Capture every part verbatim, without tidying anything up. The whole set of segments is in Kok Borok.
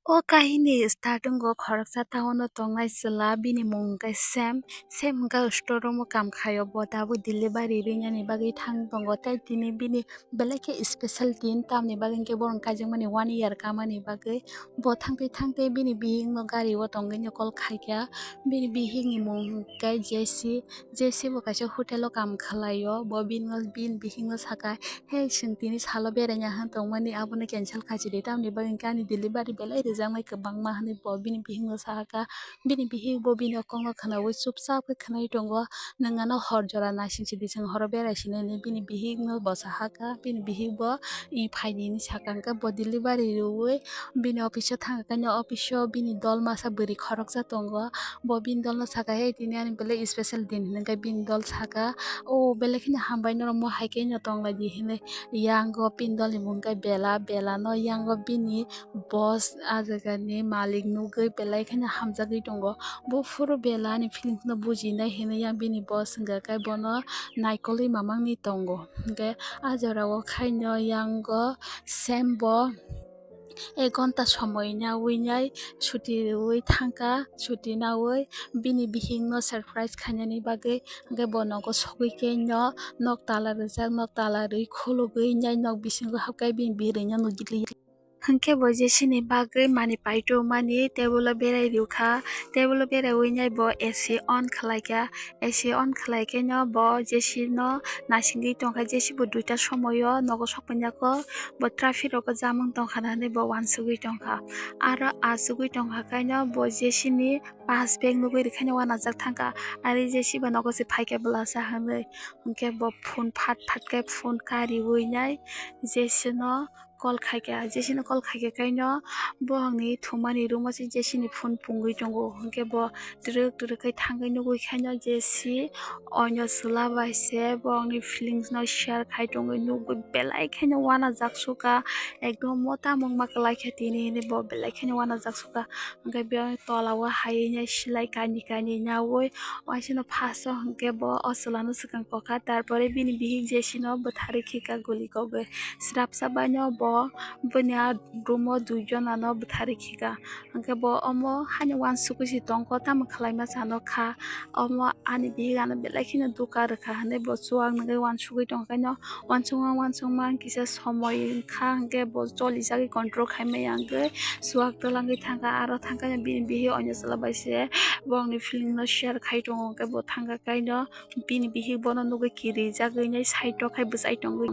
O kahini starting o khoroksa town o tongnai chwla, bini mung hwnkhe Sam. Sam hwnkhe store room o kam khaio, bo tabuk delivery rinani bagwi thang tongo, tei tini bini belai khe special din, tamni bagwi hwnkhe borok kaijakmani one year kamani bagwi. Bo thangtwi thangtwi bini bihikno gari o tongwi no call khaikha, bini bihikni mung hwnkhe Jesse. Jesse bo kaisa hotel o kam khlaio, bo bini, bini bihikno sakha, "Hey, chwng tini salo beraina han tongmani, abono cancel khachi di, tamni bagwi hwnkhe ani delivery belai rijaknai kwbangma," hwnwi bo bini bihikno sahakha. Bini bihik bo bini o kokno khwnaui chupchap khe khwnai tongo, "Nwng ano hor jora naising sidi, chwng horo berai sinai," hwnwi bini bihikno bo sahakha. Bini bihik bo i phaini hinwi sakha, hwnkhe bo delivery riui bini office o thangkha, khe office o bini dol masa bwrwi khoroksa tongo. Bo bini dolno sakha, "Hey, tini ani belai special din," hwnwi khe bini dol sakha, "O, belai kheno hambai, norok mo hai khe no tonglaidi," hwnwi. Yang o bini dolni mung khe Bela, Bela no yang o bini boss, a jagani malik nugwi belai kheno hamjagwi tongo. Bo phuru Bela ni feelings no bujinai hinwi yang bini boss wngkha khe bono naikolwi mamangni tongo. Hwnkhe a jora o khaino yang o Sam bo ek ghonta somoi naui nai chuti riui thangkha, chuti naui bini bihikno surprise khainani bagwi, hwnkhe bo nogo sogwi khe no nok tala rijak, nok tala rwi khulugwi nai nok bisingo habkhe bini bwrwino nugwi. Hwnkhe bo Jesse ni bagwi manwi paitokmani table o berai rwkha, table o beraiwi nai bo A C on khlaikha, A C on khlai khe no bo Jesse no naisingwi tongkha. Jesse bo duita somoio nogo sokphaina khe bo traffic rogo jam wng tongkha na hinwi bo uansugwi tongkha. Aro achugwi tongkha khe no bo Jesse ni pass bag nugwi rwkhe no uanajak thangkha. Ari Jesse bo nogo se phaikhe bwlasa hinwi. Hwnkhe bo phone phat phat khe phone kariui nai Jesse no call khaikha. Jesse no call khaikha khe no bohrokni thumani room o se Jesse ni phone pungwi tongo. Hwnkhe bo twrwk twrwk khe thangwi nugwi khaino Jesse oino chwla bai se borokni feelings no share khai tongwi nugwi belai kheno uanajak sukha, ekdom mo tamo wngma kwlai kha tini hinwi bo belai kheno uanajak sukha. Hwnkhe bini tola o hai silai kainwi kainwi naui waisano first o hwnkhe bo o chwla no swkang kokha, tarpore bini bihik Jesse no bwtharwi khika guli kogwi, srapsa bai no bo bini a room o dui jona no bwtharwi khika. Hwnkhe bo omo haino uansugwi se tongkho, tamo khwlaima sano kha, omo ani bihik ano belai kheno dukha rwkha hinwi bo chuak nugwi uansugwi tongkha no, uansukma uansukma kisa somoi wngkha, hwnkhe bo cholijagwi control khaimaya wngwi chuak twlangwi thangkha. Aro thangkhe bini bihik oino chwla bai se borokni feeling no share khai tongo, hwnkhe bo thangkha khe no bini bihik bono nugwi kirijagwi nai side o khai bwchai tongwi,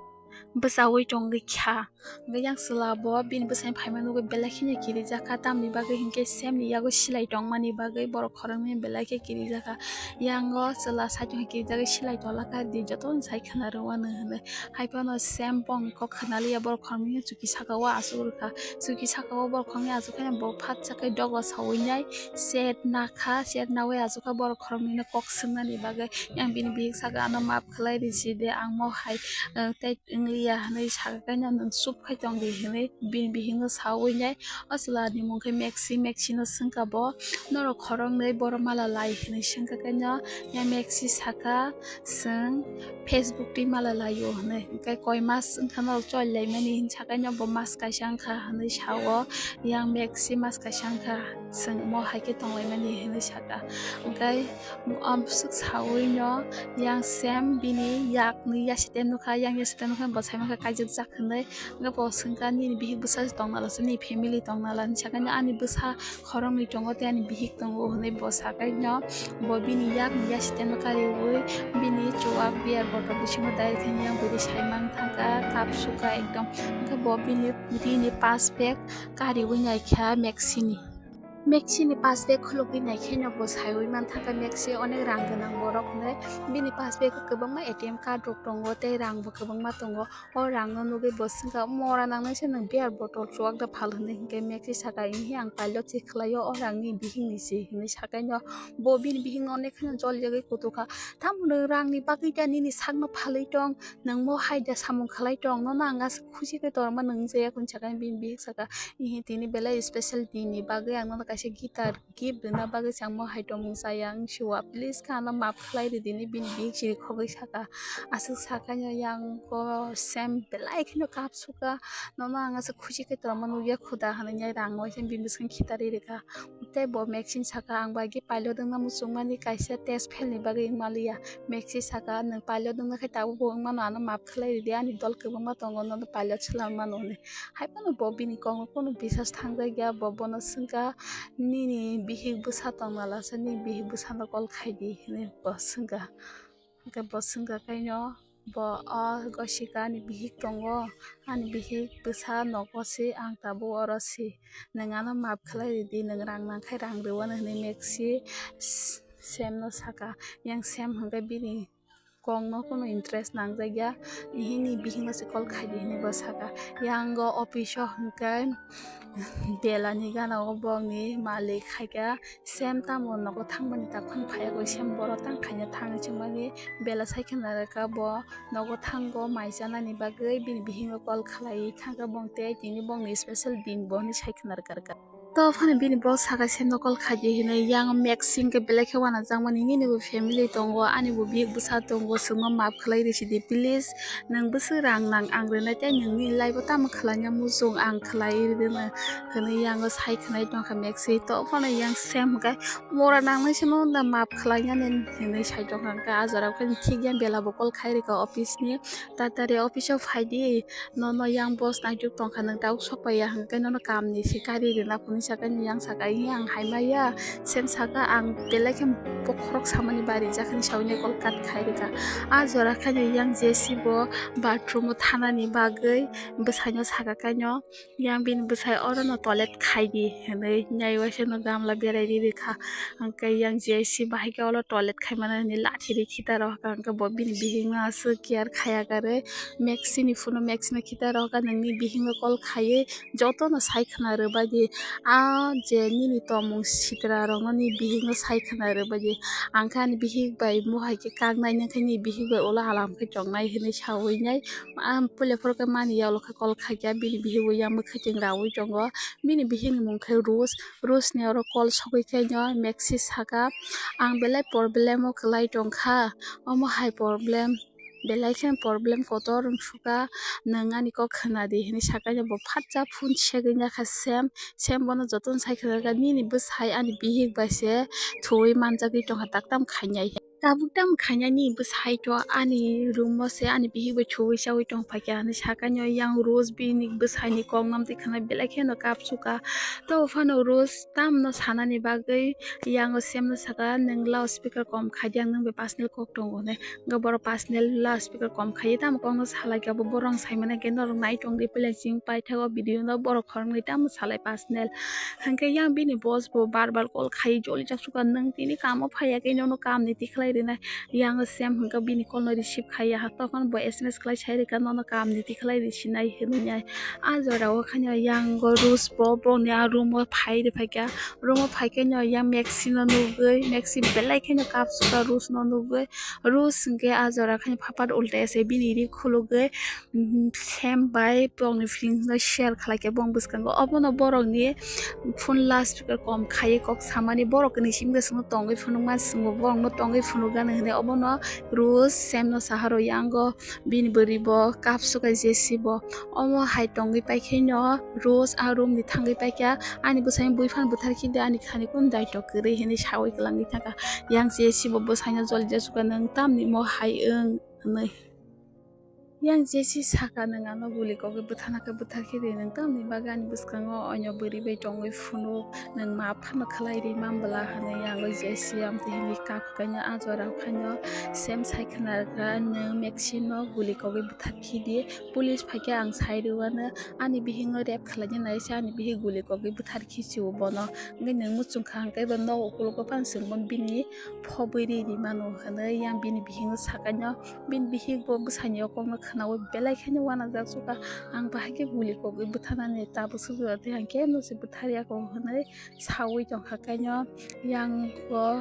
bwchaui tongwi kha. Hwnkhe yang chwla bo bini bwsani phaima nugwi belai kheno kirijak kha, tamni bagwi hinkhe Sam ni yago silai tongmani bagwi borok khoroknwi belai khe kirijak kha. Yang o chwla side o kirijagwi silai tola kha di, jotono sai khwna rw mano hinwi. Hai phano Sam bongni kok khwnaliya borok khoroknwi chuki saka o achuk rwkha. Chuki saka o borok khoroknwi achuk khe bo phatsa khe dogo saui nai chat nakha, chat naui achuk kha borok khoroknwi no kok swngnani bagwi. Yang bini bihik saka ano maaf khlai risi de, ang mo hai, eh, tei wngliya hinwi saka khe no nwng chup khai tong di hinwi bini bihik no saui nai. O chwla ni mung khe Maxi, Maxi no swngkha bo, "Norok khoroknwi boro mala lai?" hinwi swngkha khe no yang Maxi saka, "Chwng Facebook twi mala laio," hinwi. Hwnkhe koi mas wngkha norok cholilaimani hinwi sakaino bo mas kaisa wngkha hinwi sao, yang Maxi mas kaisa wngkha, chwng omo hai khe tonglaimani hinwi saka. Hwnkhe amswk saui no yang Sam bini yakni yasitem nukha, yang yasitem nukha bo saimankha kaijak jak hinwi. Hwnkhe bo swngkha, "Nini bihik bwsa se tong nala se, nini family tong nala?" hinwi sakaino, "Ani bwsa khoroknwi tongo tei ani bihik tongo," hinwi bo sakaino bo bini yakni yasitem no kariui bini chuak beer bottle bisingo direct khe yang bwrwi saimang thangkha, kap sukha ekdom. Hwnkhe bo bini rini pass bag kariui naikha Maxi ni. Maxi ni pass bag khulugwi naikheno bo saiui manthangkha Maxi onek rang gwnang borok hinwi. Bini pass bag o kwbangma A T M card rok tongo tei rang bo kwbangma tongo. O rang no nugwi bo swngkha, "Mora nangnai se nwng beer bottle chuak da phal?" hinwi. Hinkhe Maxi saka, "Ihi, ang pailot se khlaio, o rang ni bihik ni se," hinwi sakaino bo bini bihik no onek kheno jolijagwi kutukha. "Tamo nwng rang ni bagwi da nini sak no phalwi tong? Nwng mo hai da samung khlai tong? Nono ang aswk khusi khe torma nwng jaya," hinwi sakaino bini bihik saka, "Ihi, tini belai special din ni bagwi ang nono kaisa guitar gift rwna bagwi changmo hai tongmung chaya wng siwa, please khe ano maaf khlai rwdi hinwi bini bihik chirikhogwi saka. Aswk sakhaino yang o Sam belai kheno kapsuka, nono ang aswk khuchi khe tongma nukya khuda hinwi rang waisa bini bwskango khitarwi rwkha. Tei bo Maxine saka, ang bai khe pilot wngna muchungmani kaisa test fail ni bagwi wngmaliya. Maxine saka, nwng pilot wngna khe tabuk bo wngmano, ano maaf khlai rwdi, ani dol kwbangma tongo, nono pilot swlam mano hinwi. Hai phano bo bini kokno kunu bisas thangjakya, bo bono swngkha, "Nini bihik bwsa tongna lasa, nini bihik bwsano call khaidi," hinwi bo swngkha. Hwnkhe bo swngkha kaino, bo o gosika ani bihik tongo, ani bihik bwsa nogo se, ang tabuk oro se, nwng ano maaf khlai rwdi, nwng rang nangkhai rang rwano hinwi Maxine Sam no saka. Yang Sam hwnkhe bini kokno kunu interest nangjakya, nini bihikno se call khaidi hinwi bo saka. Yang o office o hwnkhe belani gana o bongni malik khaikha, Sam tamo nogo thangmani takhwng phaiya koi, Sam boro tang khaina thangwi chwngmani bela sai khna rwkha, bo nogo thango mai chanani bagwi bini bihikno call khlaiwi thangkha bong tei tini bongni special din bo hinwi sai khna rwkha rwkha. To phano bini bok saka Sam no call khaidi hinwi, yang Maxine khe belai khe uanajakmani, nini bo family tongo, ani bo bihik bwsa tongo, chwngno maaf khlai rwsidi please. Nwng bwswk rang nang ang rwnai tei nwng nini life o tamo khlaina muchung ang khlai rwno hinwi yango sai khwnai tongkha Maxine. To phano yang Sam hwnkhe mora nangnai se no da maaf khlainani hinwi sai tongkha. Hwnkhe a jora khe thik yang bela bo call khai rwkha office ni, tatari office o phaidi, nono yang boss naituk tongkha, nwng tabuk sokpaiya hwnkhe nono kamni se kari rwna phunwi sakha, yang sakha, "Ihi ang hai maya," Sam sakha, "Ang belai khe bokhorok samani bari jakhani sawi call cut khai rwkha." A jora khe yang Jesse bo bathroom o thanani bagwi bwsaino sakha kaino, yang bini bwsai orono toilet khaidi hinwi naiwi seno gamla berai ri rwkha. Hwnkhe yang Jesse bahai khe olo toilet khaimano hinwi lathi ri khita rwkha, hwnkhe bo bini bihikno aswk care khaya karwi Maxine ni phone o Maxine no khita rwkha, "Nini bihikno call khaiwi jotono sai khna rwbaidi, a je nini tongmung sitra rokno nini bihikno sai khna rwbaidi, ang khe ani bihik bai mohai khe kaknai, nwng khe nini bihik bai ulo alam khe tongnai," hinwi sawi nai. A puila phuru khe mani ya ulo khe call khaikha, bini bihik bo yang mwkhwtwng raui tongo, bini bihikni mung khe Rose, Rose ni oro call sogwi khe no Maxine saka, "Ang belai problem o kwlai tongkha, omo hai problem, belai khe problem kotor wng sukha, nwng ani kok khwnadi," hinwi sakha. Bo phatsa phone segwi nakha Sam, Sam bono jotono sai khna kha, "Nini bwsai ani bihik bai se thuwi manjagwi tongkha, tak tam khainai." "Tabuk tam khainani bwsai to ani room o se ani bihik bai thuwi chawi tong phaikha," hinwi sakha. Yang Rose bini bwsai ni kok nam twi khna belai kheno kapsuka. To phano Rose tamno sanani bagwi yang o Sam no sakha, "Nwng loudspeaker kom khaidi, ang nwng bai personal kok tongo," hinwi. Hwnkhe borok personal loudspeaker kom khaiwi tamo kokno salaikha, bo borok saimano hwnkhe norok nai tongdi, belai chini paithago video no borok khoroknwi tamo salai personal. Hwnkhe yang bini boss bo bar bar call khai joli jak sukha, "Nwng tini kamo phaiya khe nono kamni tikhlai rwnai." Yang Sam hwnkhe bini call no receive khaiya, tokon bo S M S khlai sai rwkha, "Nono kamni tikhlai rwsinai," hinwi nai. A jora o khaino yang o Rose bo bongni a room o phai rwphaikha. Room o phaikhe no yang Maxine no nugwi, Maxine belai kheno kapsuka Rose no nugwi. Rose hwnkhe a jora khaino phapat ulta se bini ri khulugwi, mm, Sam bai bongni feelings no share khlaikha bong bwskango. Obono borokni phone loudspeaker kom khaiwi kok samani, borok ni simi bwskango tongwi phunukma, chwngbo borokno tongwi phunukgani hinwi obono Rose Sam no saharo. Yang o bini bwrwi bo kapsuka Jesse bo. Omo hai tongwi paikhe no Rose a room ni thangwi paikha, "Ani bwsai buiphano bwthar khidi, ani khani kun daito kwrwi," hinwi sawi kwlangwi thangkha. Yang Jesse bo bwsaino joli jak sukha, "Nwng tamni mo hai wng?" hinwi. Yang Jesse saka, "Nwng ano guli kogwi bwthana khe bwthar khidi, nwng tamni bagwi ani bwskango oino bwrwi bai tongwi phunuk, nwng ma phano khlai ri man bwla," hinwi yang o Jesse amtwi hinwi kap khaino a jora khaino Sam sai khna rwkha, "Nwng Maxine no guli kogwi bwthar khidi, police phaikhe ang sai rwano, ani bihikno rape khlaina naisa ani bihik guli kogwi bwthar khichio bono, hwnkhe nwng muchungkha hwnkhe bo nogo ukologo phano chwngbo bini phobwi ri ri mano," hinwi yang bini bihikno sakaino, bini bihik bo bwsaini o kokno khnaui belai kheno uanajak sukha, "Ang bahai khe guli kogwi bwthanani tabuk swk jora tei ang khe no se bwtharya kho," hinwi saui tongkha kaino yang o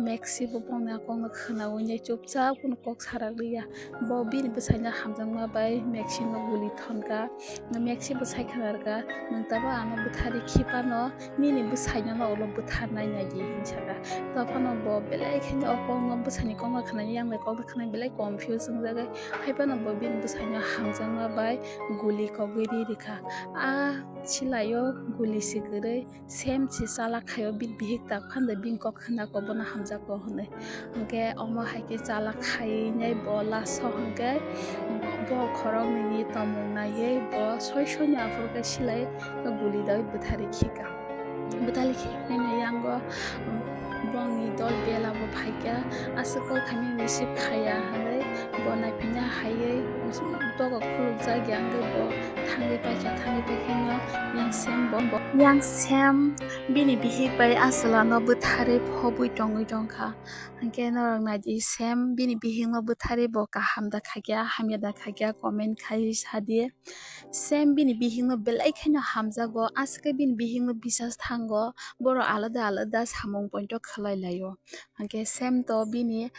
Maxi bo bongni a kokno khwnaui nai chupchap kunu kok sarak liya. Bo bini bwsaino hamjakma bai Maxi no guli thonkha. Maxi bo sai khwnarkha, "Nwng tabo ano bwtharwi khipano nini bwsaino no ulo bwtharnai nai di," hinwi sakha. Tophano bo belai kheno o kokno bwsaini kokno khwnai yang bai kokno khwnai belai confuse wngjagwi. Haiphano bo bini bwsaino hamjakma bai guli kogwi ri rikha. A silaio guli si kwrwi Sem si chalak khaio, bini bihik tak phanda bini kok khwnakha bono hamjakgo hwnwi. Hwnkhe omo hai khe chalak khainai bo last o hwnkhe bo khoroknwini tongmung naiwi bo soi soini aphuru khe silai guli daui bwtharwi khika. Bwtharwi khiknai yango bongni dol bela bo phaikha, aswk call khaimani receive khaiya hwnwi bo naiphaina haiwi doga khulukjak ya wngwi bo thangwi paikha, thangwi paikhaino yang Sem bo, bo, yang Sem bini bihik bai a chwla no bwtharwi phobwi tongwi tongkha. Hwnkhe norok naidi, Sem bini bihik no bwtharwi bo kaham da khaikha, hamya da khaikha, comment khai sadi. Sem bini bihik no belai kheno hamjago, aswk khe bini bihik no bisas thango, borok alada alada samung poito khwlai laio. Hwnkhe Sem to bini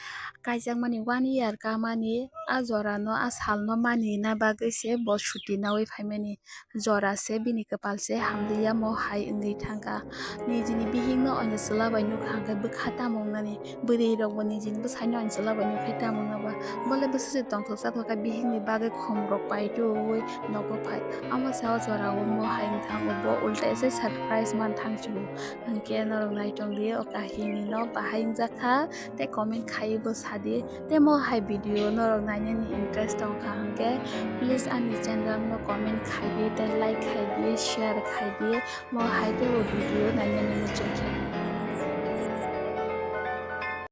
kaijakmani one year kamani a jora no, a sal no manina bagwi se bo suti naui phaimani. Jora se bini kwpal se hamliya, mo hai wngwi thangkha. Nijini bihik no oino chwla bai nukha hwnkhe bwkha tamo wngnani. Bwrwi rok bo nijini bwsai no oino chwla bai nukhai tamo wngna ba. Bole bwswk se tongthok chathok kha, bihik ni bagwi khum rok pai rwui nogo phai. Amo sao jora o mo hai wng thango, bo ulta se surprise man thang chwng. Hwnkhe norok naitong di o kahini no bahai wngjak kha. Tei comment khaiwi bo sadi, tei mo hai video norok nainani interest tong kha hwnkhe please ani channel no comment khaidi, tei like khaidi, share khaidi, mo hai teibo video nainani muchung khe.